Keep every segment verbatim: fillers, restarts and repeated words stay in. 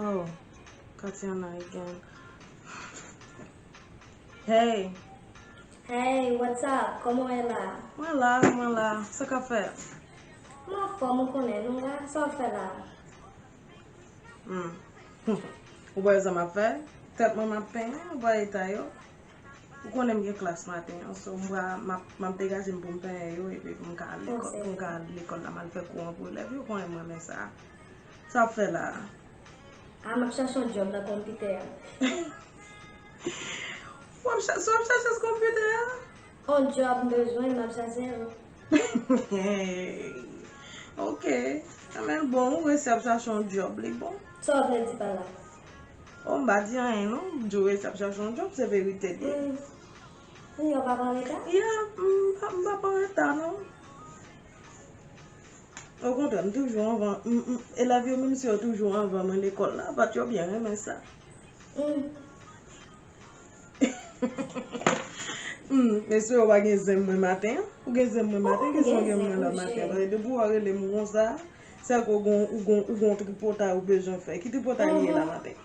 Oh, Katiana again. Hey. Hey, what's up? Kòman w ye la? Mwen la, mwen la. Sa k ap fèt? Mwen anfòm, ou konnen, nou la. Sa w ap fè la? Hmm. Ou pa wè sa m ap fè? Tèt mwen m ap penyen, ou pa wè eta yo? Ou konnen m gen klas maten an, so m pra, m ap, m ap degaje m pou m penyen yo, epi pou m ka al lekòl, pou m ka al lekòl la, m al fè kou an pou elèv yo, ou konnen m renmen sa. Sa w ap fè la a? A, m ap chache yon djòb nan konpitè a. W ap chache, w ap chache sou konpitè a? On djòb m bezwen, m ap chache l. Ok. Anben bon, ou resi ap chache yon djòb, li bon. Sa w vle di pa la? Oh, m pa di anyen non, m di w resi ap chache yon djòb, se verite l ye. Kounye a w pa pran reta? Yeah, m pa, m pa pran reta non. Okontrè, m toujou anvan, m, m, elèv yo menm si yo toujou anvan mwen lekòl la, but yo byen renmen sa. Hmm, mesye yo pa gen zen mwen maten an? Ou gen zen mwen maten? Kisa w gen mwen la maten? Paske depi w rele m konsa, se ke ou gon, ou gon, ou gon tripotay ou bezwen fè. Ki tripotay li ye la maten?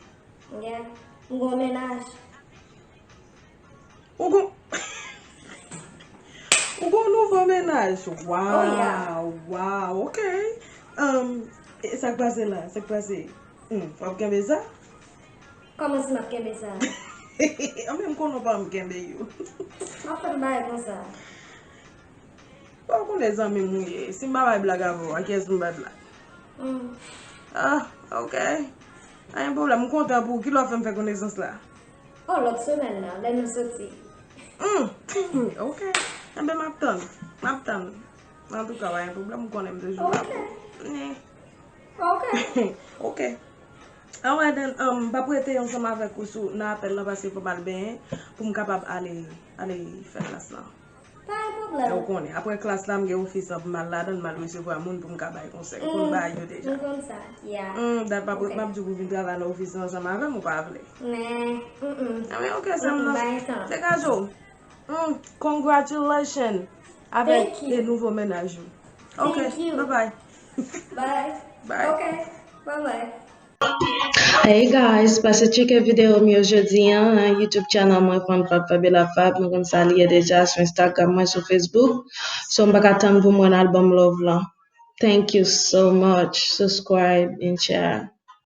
M gen, m gon mennaj. Ou gon, ou gon nouvo mennaj? Waw, waw, ok. Um, e sa k pase la? Sa k pase? Hmm, w ap kenbe sa? Kòman si m ap kenbe sa? Anben m konnen w pa janm kenbe yo. M ap fè l bagay konsa. Bon, ou konnen zanmi m ou ye. Si m pa bay blag avè w, a kiyès m bay blag? Ah, ok. Anyen pwoblèm, m kontan pou ou. Kilè w ap fè m fè konesans la? Oh, lòt semèn nan, lè nou soti. Hmm, ok. Anben, m ap tann. M ap tann. Antouka, pa gen pwoblèm, ou konnen m toujou la pou ou. Ok. Ok. Alright then, um, m p ap rete ansanm avèk ou sou, nan apèl lan, paske fò m al benyen pou m kapab ale, ale fè klas lan. Pa gen pwoblèm. Ou konnen, apre klas la, m gen ofis lan pou m al ladan l, m al resevwa moun pou m ka bay konsèy. M konn bagay yo deja. M konn sa, yeah. Hmm, dat m ap, m ap di w pou vin travay nan ofis lan ansanm avè m, ou pa vle? Men, mm, mm. Anben, ok, sè m nan. Degaje w. Hmm, congratulations avèk nouvo mennaj ou. Ok, bye bye. Bye. Bye. Ok, bye bye. Hey guys, pase tcheke videyo m yo jodi an nan YouTube channel mwen Fann Fab Fabiola Fab. Nou konn sa li ye deja, sou Instagram mwen, sou Facebook. So m pa ka tann pou m rann album Love lan. Thank you so much. Subscribe and share.